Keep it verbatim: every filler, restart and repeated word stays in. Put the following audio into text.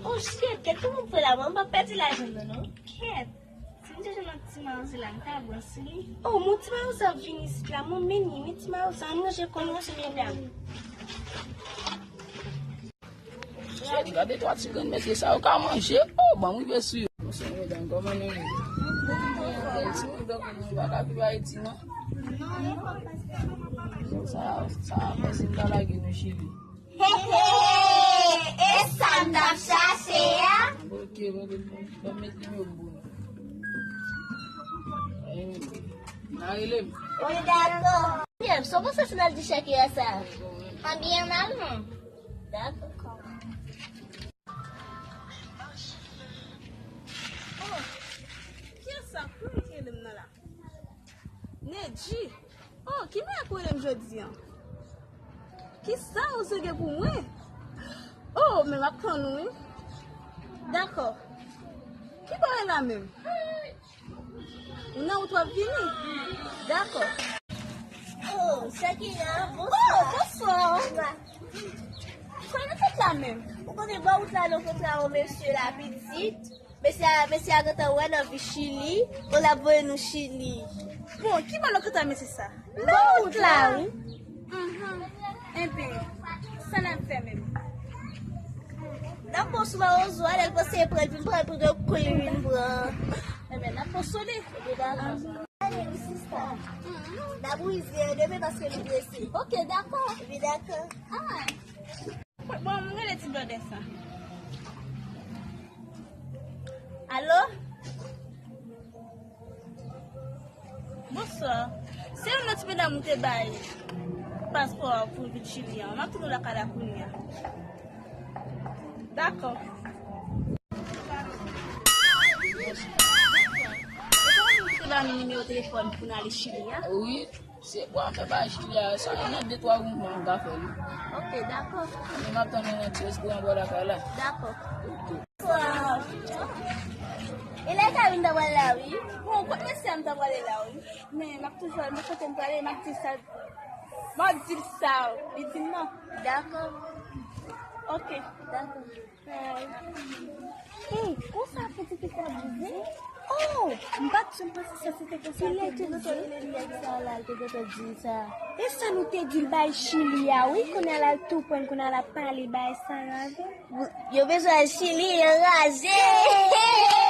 Oh shit, kèt, kòman m fè la? Mwen pa pèdi lajan nan, non. Kèt, si m te jwenn yon ti mawozo la, m ta bwè sou li. Oh, mon ti mawozo ap vini isit la, mon meni, men ti mawozo, ann ranje kò nou ansanm, medam. Cheri, gade twa ti grenn mesye sa yo ka manje. Oh, ban m rive sou yo. Mesye, medam, kòman nou ye? Bèl timoun tankou nou pa ka viv Ayiti, non. Sa, sa, mèsi m ta lage nou Chili. He, he, e sa m t ap chache a. Ok, bon, bon, bon, bon, met nimewo m pou nou. N a rele m. Wi, dakò. Pyè, sa w panse si n al di Shakira sa? Anbyen mal, non? Dakò. Oh, kiyès sa? Pou ki rele m nan la? Nedji. Oh, ki bagay pou rele m jodi a? Kisa w gen pou mwen? Oh, men m ap tann ou, wi. Dakò. Ki bò w ye la menm? Ou nan wout w ap vini? Dakò. Oh, Shakira, bonswa. Oh, bonswa. Sa nou fè la menm? Ou konnen bò wout la, nou kontre yon mesye la, pitit. Mesye a, mesye a gentan wè n anvi Chili, bon, l ap voye nou Chili. Bon, ki bò nou kontre mesye sa? Bò wout la, wi. Mhm. Enben, sa n ap fè menm? N ap pran sou mawozo a, lè l panse pran, l vin pran, l pran, kou li vin pran. Enben, n ap pran sou li. Epi dakò. Ale, wi, sista. N ap rive demen paske nou prese. Ok, dakò. Wi, dakò. Ah. Bon, m rele ti blòdè sa. Alo? Bonswa. Se yon lòt ti medam ou te bay paspò a pou vin Chili an. M ap tounen lakay la kounye a. Dakò. E kòman ou te ba nou nimewo telefòn pou n ale Chili a? Wi. Se pou afè bagay Chili a, sa nan de twa mouvman m ka fè, wi. Ok, dakò. Men m ap tann ou nan ti restoran bò lakay la. Dakò. Ok. E lè ka vin ta pral la, wi. Bon, kot mesye a m ta prale la, wi. Men m ap toujou al, men kote m prale, m ap di sa. M ap di l sa, wi. Li di m non. Dakò. Ok. Dakò. Hey, konsa pitit sa ap viv? Oh, m pa t janm panse sa se te konsa. Kilè te di? Kilè nèg sa la te gentan di sa? E sa nou te di l bay Chili a, wi, kounye a l al tou pran, kounye a l ap pale bay sa la. Yo bezwen al Chili, yo raje.